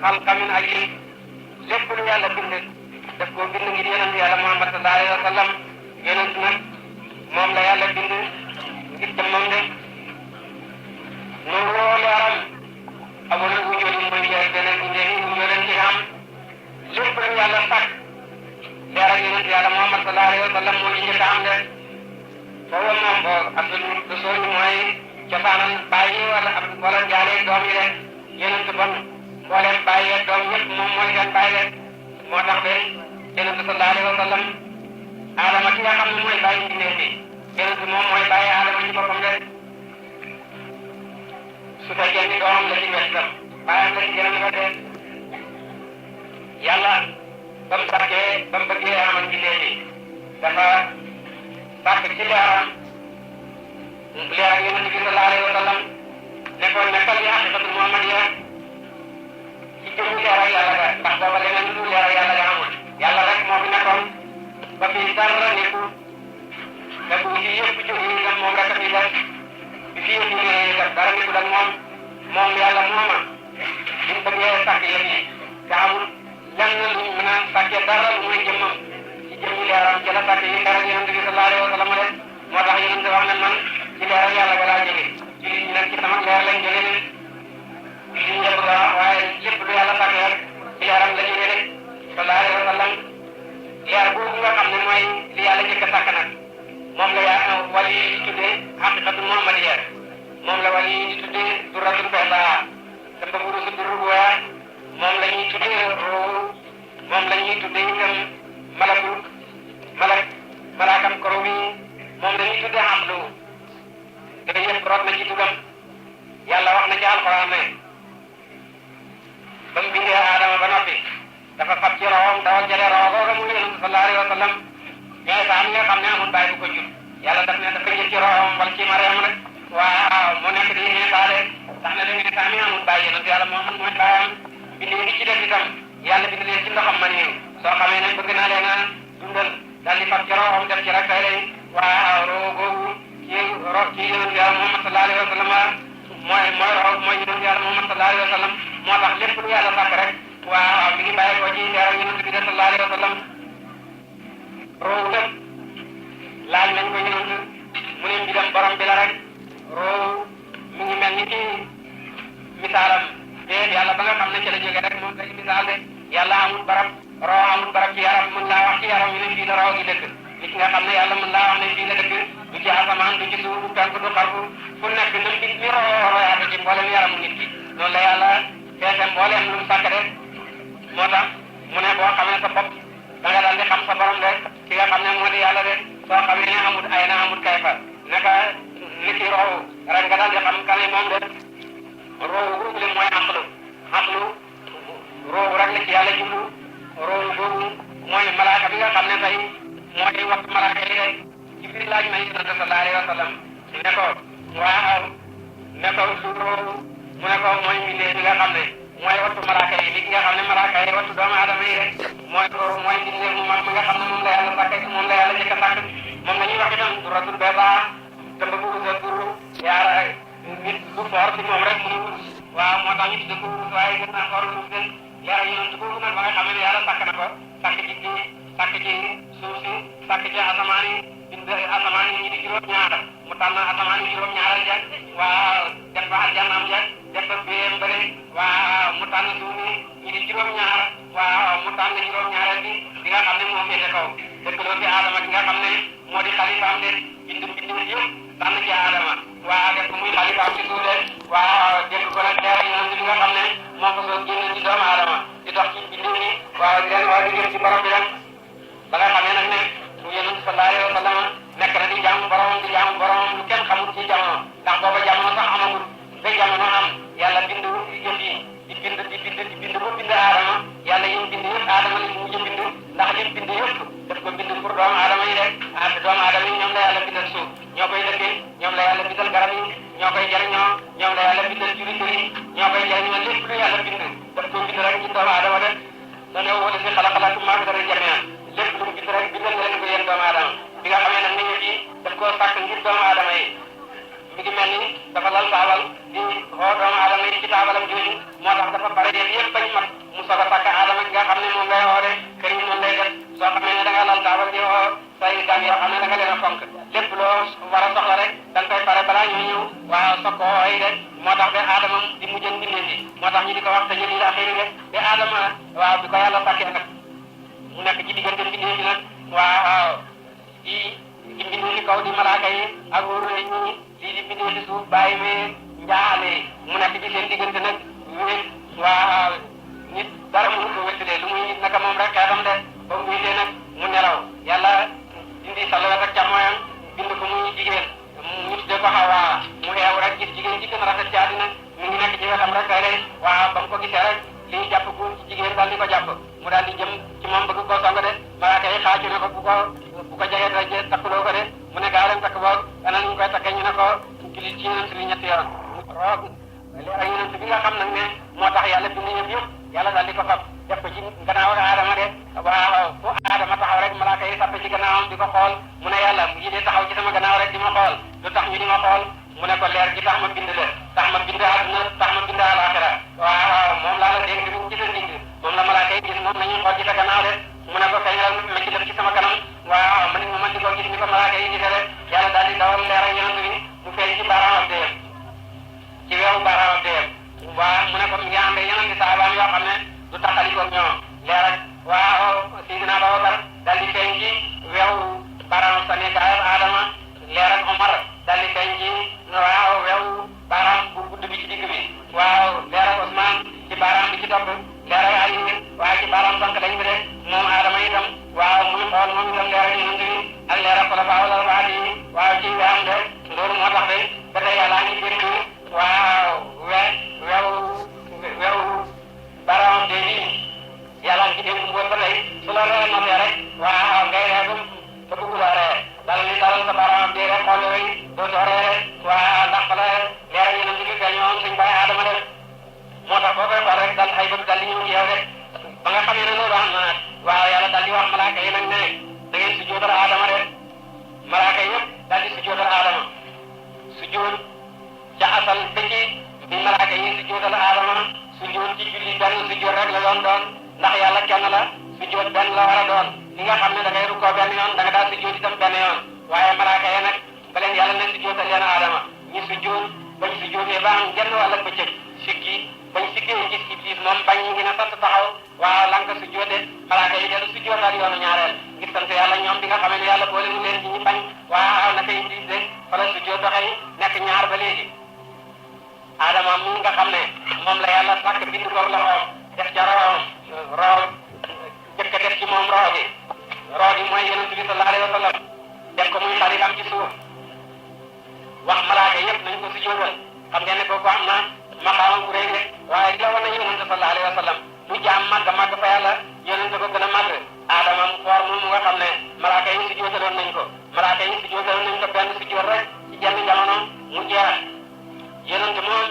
xalqa min ajli lépp lu yàlla bind daf koo bind ngir yonent yàlla Muhammad sallallahu alayhi wa sallam yonent nag moom la yàlla bind ngir jëmmam de noonu loo leeram amul wu ñëw mooy leer beneen indi wu ñëw ci am lépp lu yàlla sàkk leeral yonent yàlla Muhammad sallallahu alayhi wa sallam moo ci njëkk a am de foofu moom boo asul usul mooy cosaanal bàyyi wala jaalee doom yi de yonent bon mbooleem bàyyi doom ñëpp moom mooy seen bàyyi de moo tax de yonent sallallahu alayhi wa sallam Adama ki nga xam ne mooy bàyyi mbindeef bi yonent moom mooy bàyyi Adama ci boppam de su fekkee ni doomam la ci wetam bàyyam la ci gën a de yàlla ba mu bëggee amal mbindeef bi dafa sàkk ci leeram yonent bi sallallahu alayhi wa sallam nekkoon nekkal yi haqiqatul muhammadiyya ci jëmu leeral yàlla ga ndax booba leneen lu dul leeral yàlla ga amul yàlla rek moo fi nekkoon ba fii dara nekku te bu fi yëpp jógee itam moom rek a fi def bi fi yëpp jógee itam dara nekkul ak moom yàlla mooma bu mu bëggee sàkk yëpp yi te amul lenn lu mën a sàkkee dara lu muy jëmmam ci jëmmi leeram ci la sàkk yi dara yonent bi sallallahu alayhi wa sallam de moo tax yonent wax ne man ci leeral yàlla ga laa jóge ci li nag ci sama leer lañ jóge ne li ñëpp la waaye lépp lu yàlla sàkk rek ci leeram la jóge de sallallahu alayhi wa sallam leer boobu nga xam ne mooy li yàlla njëkk a sàkk nag moom la yaa wali yi di tuddee haqiqatul muhammadiyya moom la wali yi di tuddee durratul baydaa te baburu si durru bu moom la ñuy tuddee ruu moom la ñuy tuddee itam malaakam koro bi moom la ñuy tuddee xamlu te yëpp root na ci dugam yàlla wax na ci alxuraan ne ba mu bindee Adama ba noppi dafa fab ci rawam dawal jëlee rawa booba mu yonent sallallahu alayhi wa sallam Iisaa mi nga xam ne amul bàyyi bu ko jur yàlla daf ne dafa jël ci rawam wala ci Mariam rek waaw mu nekk di Iisaa de tax na de Iisaa mi amul bàyyi yonent yàlla Muhammad mooy bàyyam bind yi ci def itam yàlla bind leen ci ndoxam man yi soo xamee ne bëgg naa leen a dundal daal di fab ci rawam def ci rek tay lay waaw roo googu ci yonent yàlla Muhammad sallallahu alayhi wa sallam mooy yonent yàlla Muhammad sallallahu alayhi wa sallam moo tax lépp lu yàlla sàkk rek waaw mi ngi bàyyi ko ci leeral yonent bi sallallahu alayhi wa sallam roowu lépp laaj nañ ko yonent mu ne mbiram borom bi la rek roowu mi ngi mel ni ci misaalam déet yàlla ba nga xam ne ci la jóge rek moom lay misaal de yàlla amul barab roo amul barab ci yaram mën laa wax ci yaram ñu ne fii la roo gi dëkk nit nga xam ne yàlla mën laa wax ne fii la dëkk du ci asamaan du ci suuf du penk du xarfu fu nekk nam bi mi royaate ci mboolem yaramu nit ki noonu la yàlla feese mboolem lu mu sàkk de moo tax mu ne boo xamee sa bopp da nga daal di xam sa borom de ki nga xam ne moo di yàlla de soo xamee ne amut ay na amut kayfa naka nit ki roowu rek nga daal di xam kan moom de roowu boobu mooy xaqlu roowu rek la ci yàlla jublu roowu boobu mooy malaaka bi nga xam ne tey mooy wax malaaka yi de Jibril laaj na Yonent sallallahu alayhi wa sallam ne ko waaw ne ko su roowu mu ne ko mooy mbindee bi nga xam ne mooy wattu malaaka yi li nga xam ne malaaka yi wattu doomu aadama yi rek mooy loolu mooy mbindee mu mag mi nga xam ne moom la yàlla sàkk moom la yàlla njëkk a sàkk moom la ñuy wax itam durratul baydaa dëmb bu sa duru yaara nit bu foor ci moom rek mënu waaw moo tax ñu tuddee ko waaye gën naa xool lu gën yaara yonent boobu nag ba nga xam ne yàlla sàkk na ko sàkk ci suuf si sàkk ci asamaan yi bind asamaan yi ñu di juróom-ñaar mu tànn asamaan yi juróom-ñaaral ja waaw def ba aljannaam ja def ba béyam bële waaw mu tànn suuf yi ñu di juróom-ñaar waaw mu tànn juróom-ñaareel bi nga xam ne moo féete kaw dëkkaloo ci Adama ki nga xam ne moo di xalifaam de bind yëpp tànn ci Adama waaw def ko muy xalifaam ci suuf de waaw dégg ko nag leer yonent bi nga xam ne moo ko soo génn ci doomu Adama di dox ci bind yi waaw di leen waa di gën ci borom bi rek ba nga xamee nag ne mu yonent sallallahu alayhi wa sallam nekk na di jaamu boromam lu kenn xamul ci jamono ndax booba jamono sax amagul ba jamono am yàlla bind jëf yi di bind ba bind Adama yàlla yim bind yëpp Adama la mu bind ndax lim bind yëpp daf ko bind pour doomu Adama yi rek doomu Adama yi ñoom la yàlla bindal suuf ñoo koy dëkkee ñoom la yàlla bindal garab yi ñoo koy jariñoo ñoom la yàlla bindal juri yi ñoo koy jariñoo lépp lu yàlla bind daf ko bind rek ci doomu Adama de dane wala si xalaxalaatu maa dara jamian lépp lu mu bind rek bindal nga leen ko yéen doomu Adama bi nga xamee nag nit ñi daf koo sàkk ngir doomu Adama yi mi ngi mel ni dafa lal taabal di xoo doomu Adama yi ci taabalam jooju moo tax dafa bare yëpp bañ mat soog a takk Adama gi nga xam ne moom ngay woo de kër yi moom lay def soo xamee ne da nga lal taabal di woo say gan yoo xam ne da nga leen a fonk lépp loo war a soxla rek da nga koy pare balaa ñoo ñëw waaw soog ko wooyi de moo tax de Adama di mujjën bindee fi moo tax ñu di ko wax te ñu di axiri de Adama waaw bi ko yàlla sàkkee nag mu nekk ci diggante bindee fi nag waaw di bindee fi kaw di malaaka yi ak wóoru ñi lii di bindee fi suuf bàyyi mee njaale mu nekk ci seen diggante nag wéet waaw nit dara mënu ko wéttalee lu muy naka moom rek xeetam de ba mu wéetee nag mu nelaw yàlla dindi sa lewet ak càmmooyam bind ko muy jigéen mu tuddee ko Xawaa mu eew rek gis jigéen ci gën a rafet ci àddina mi ngi nekk ci wetam rek kay lay waaw ba mu ko gisee rek lii jàpp ku ci jigéen daal di ko jàpp mu daal di jëm ci moom bëgg koo song de malaaka yi xaaju ne ko bu ko jegee dara takkuloo ko de mu ne gaaw leen takk boog ana ñu koy takkee ñu ne ko julli ci yonent bi ñetti yoon roog ak yonent bi nga xam nag ne moo tax yàlla bind yëpp yàlla daal di ko fab def ko ci gannaaw ak Adama de waaw fu Adama taxaw rek malaaka yi sapp ci gannaawam di ko xool mu ne yàlla yi de taxaw ci sama gannaaw rek di ma xool lu tax ñu di ma xool mu ne ko leer gi tax ma bind la tax ma bind àdduna tax ma bind àllaaxira waaw moom laa la dégg ci sa ndig moom la malaaka yi gis moom nañuy xool ci sa gannaaw de mu ne ko kañ la ma ci def ci sama kanam waaw man it ma mën di ko gis ni ko malaaka yi gisee rek yàlla daal di dawal leer ak yonent bi mu feeñ ci baaraamam déyam ci weewu baaraamam déyam waaw mu ne ko mi ngi ànd yeneen di saabaam yoo xam ne du taxaliko ñoom leer ak waaw Sidina Abubakar daal di feeñ ci weewu baaraam sa nekkaayam Adama leer ak Omar daal di feeñ ci waaw weewu baaraam bu gudd bi ci digg bi waaw leer ak Ousmane ci baaraam bi ci topp leer ak Ali waaw ci baaraam bank dañ bi de moom Adama itam waaw muy xool moom itam leer ak yonent bi ak leer ak xulafaa wala baat yi waaw ci weexam de loolu moo tax de ba tey yàlla ngi bind waaw weewu baaraam de nii yàlla ngi dégg mbool ba tey su la ree notee rek waaw ngay ree ba bëgg laa ree dal ni dalal sa baaraam de rek xool yooyu dootoo ree rek waaw ndax fa la leer yonent bi feeñoon suñ bàyyi Adama de moo tax boo koy xool rek dal ay bët dal di ñëw ci yow de ba nga xamee ne loolu am na waaw yàlla dal di wax malaaka yi nag ne da ngeen sujjóotal Adama de malaaka yëpp dal di sujjóotal Adama sujjóot ca asal ba ci bi malaaka yi sujjóotal Adama sujjóot ci julli benn sujjóot rek la doon ndax yàlla kenn la sujjóot benn la war a doon li nga xam ne da ngay rukkoo benn yoon da nga daal sujjóot itam benn yoon waaye malaaka yi nag ba leen yàlla ne sujjóotal leen Adama ñu sujjóot bañ sujjóotee ba am genn wàll bëccëg sikki bañ sikkee gis Iblis moom bañ ngi ne sant taxaw waaw lank sujjóote malaaka yi dellu sujjóotaat yoonu ñaareel ngir sant yàlla ñoom bi nga xam ne yàlla boole mu leen ci ñi bañ waaw naka Iblis de fa la sujjóot doxee nekk ñaar ba léegi Adama mi nga xam ne moom la yàlla sàkk bind ko loxoom def ca room roo jëkk def ci moom roo gi mooy yonent bi sallallahu alayhi wa sallam def ko muy xaritam ci suuf wax malaaka yëpp nañ ko sujjóotal xam ngeen ne kooku am na maqaama bu rëy de waaye di la wan ne yonent sallallahu alayhi wa sallam lu jaam màgg fa yàlla yonent ko gën a màgg Adama mu foor moom nga xam ne malaaka yi sujjóotaloon nañ ko malaaka yi sujjóotaloon nañ ko benn sujjóot rek ci jenn jamono mu jeex yonent moom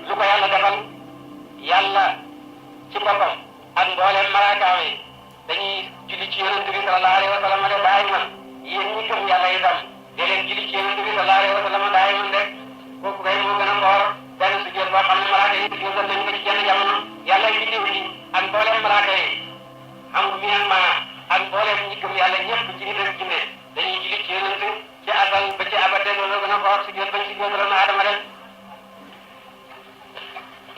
lu ko yàlla defal yàlla ci boppam ak mbooleem malaakaam yi dañuy julli ci yonent bi sallallahu alayhi wa sallam de bàyyi man yéen ñi gëm yàlla itam de leen julli ci yonent bi sallallahu alayhi wa sallam bàyyi man de kooku kay moo gën a foor benn sujjóot boo xam ne malaaka yi sujjóotal nañ ko ci jenn jamono yàlla yi bindéef yi ak mbooleem malaaka yi xam nga bien ma ak mbooleem ñi gëm yàlla ñëpp ci nit ak jinne dañuy julli ci yonent ci asal ba ci abade loolu gën a foor sujjóot bañ sujjóotaloon Adama de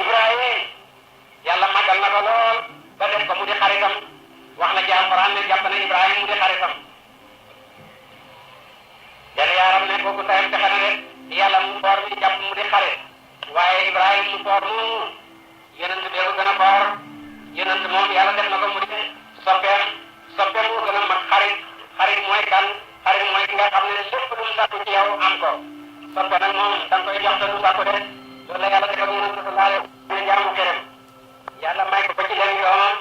Ibrahima yàlla màggal na ko lool ba def ko mu di xaritam wax na ci Alxuraan ne jàpp na Ibrahima mu di xaritam benn yaaram ne kooku tayam texe na de yàlla mu foor mi jàpp mu di xarit waaye Ibrahima mu foor mu yonent beeku gën a foor yonent moom yàlla def na ko mu di soppeem mu gën a mag xarit mooy kan xarit mooy ki nga xam ne lépp lu mu sàkku ci yow am ko soppe nag moom da nga koy jox te du sàkku de loolu la yàlla defal yonent sallallahu alayhi wa sallam jaamu këram yàlla may ko ba ci leen doomam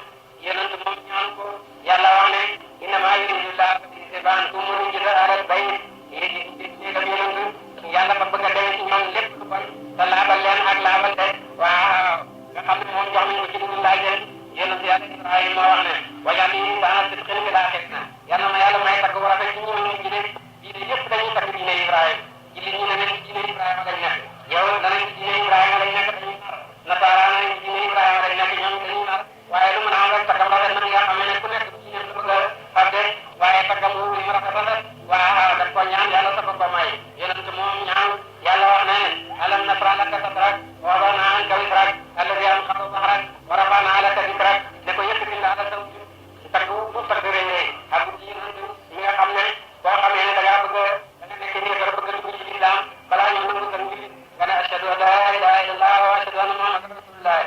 yonent moom ñaan ko yàlla wax ne innamaa yuriidu llaahu liyuzhiba ankum rijsa ahlal bayt yéegam yonent yàlla fa bëgg a denc ci ñoom lépp lu bon te laabal leen ak laabal de waaw nga xam ne moom jox nañ ko ci dugub laaj leen yonent yàlla Ibrahima moo wax ne waj'alnii lisaana sidqin fil aaxirina yàlla na yàlla may tagg bu rafet ci ñoom ñu diine yëpp dañuy tagg diine Ibrahima jullit ñi ne ci diine Ibrahima lañ nekk yow danañ ci diine Ibrahima lañ nekk dañuy nar nasaara nañ ci diine Ibrahima lañ nekk ñoom dañuy nar waaye lu mën loolu li ma rafetal rek waaw daf ko ñaan yàlla sa ko may yonent moom ñaan yàlla wax na ne alam nashrah laka sadrak wa wada'na anka wizrak alladhi anqadha dhahrak wa rafa'na laka dhikrak ne ko yëkkati la sa tagg bu tagg rëy ak ci yonent mi nga xam ne boo xamee ne da ngaa bëgg da nga nekk nii dara bëgg a dugg ci lislaam balaa ñu nangu sa ngi nga ne ashhadu an la ilaha illallah wa ashhadu anna muhammadan rasulullah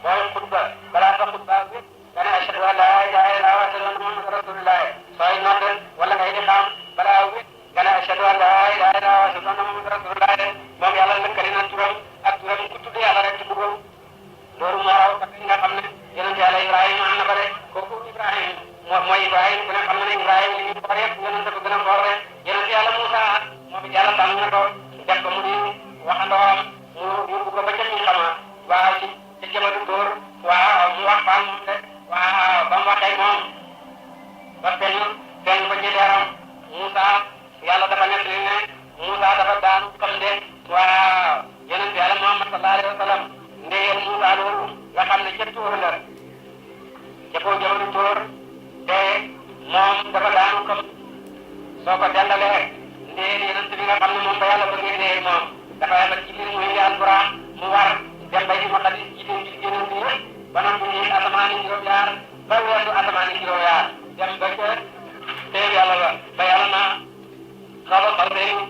booy xutba balaa sa xutba bi nga ne ashhadu an la ilaha illallah wa ashhadu anna muhammadan rasulullah sooy nodd wala ngay di xam balaa wi nga ne ashhadu an la ilaha illallah wa ashhadu anna muhammadan rasulullah moom yàlla lëkkali na turam ak turam ku tudd yàlla rek ci bëggam loolu moo raw ak nga xam ne yonent yàlla Ibrahima am na ko de kooku Ibrahima mooy Ibrahima ku ne xam ne Ibrahima li ñu ko yëpp yonent ko gën a xool rek yonent yàlla Moussa moom it yàlla tànn na ko def ko mu di waxandoom mu yóbbu ko ba ca ñi xama waaw ci jëmatu tóor waaw mu wax faan moom de waaw ba mu waxee moom ba feeñ ko ci leeram Moussa yàlla dafa nekk li ne Moussa dafa daanu xam de waaw yonent yàlla Muhammad sallallahu alayhi wa sallam ndeyeel Moussa loolu nga xam ne ca tóor la ca kaw jëmatu tóor te moom dafa daanu xam soo ko dendalee ndeyeel yonent bi nga xam ne moom ba yàlla bëggee ndeyeel moom dafa yàlla ci biir muy indi alquran mu war dem bay di maqadis ci biir yonent yi ba noppi nii asamaan yi juróom-ñaar ba weesu asamaan yi juróom-ñaar dem ba ca teew yàlla ba yàlla naa xaaba xawsayni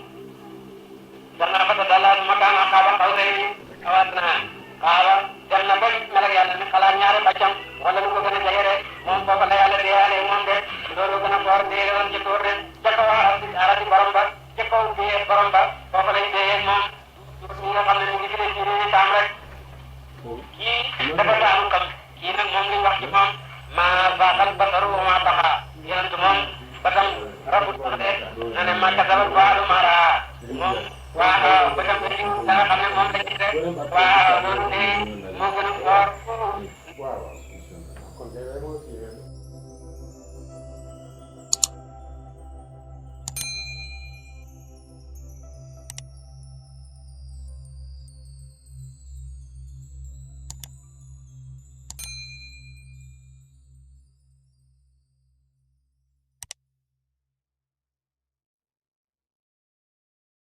gannaaw ba tadallaa makaana xaaba xawsayni awaat naa xaaba dem na ba mel ak yàlla ni xalaat ñaari bàccam wala lu ko gën a jege de moom foofa la yàlla deeyaale moom de loolu gën a foor dee woon ci tóor de ca kaw arasi borom ba ca kaw biyee borom ba foofa lañ deeyee moom ñi nga xam ne ñu ngi fi ci réewi taam rek kii dafa daanu xam kii nag moom liñ wax ci moom maa baaxal basaru wa maa taxaa yonent moom batam rabut sax de na ne ma kasabal baalu maa raa moom waaw batam bi da nga xam ne moom la gis rek waaw loolu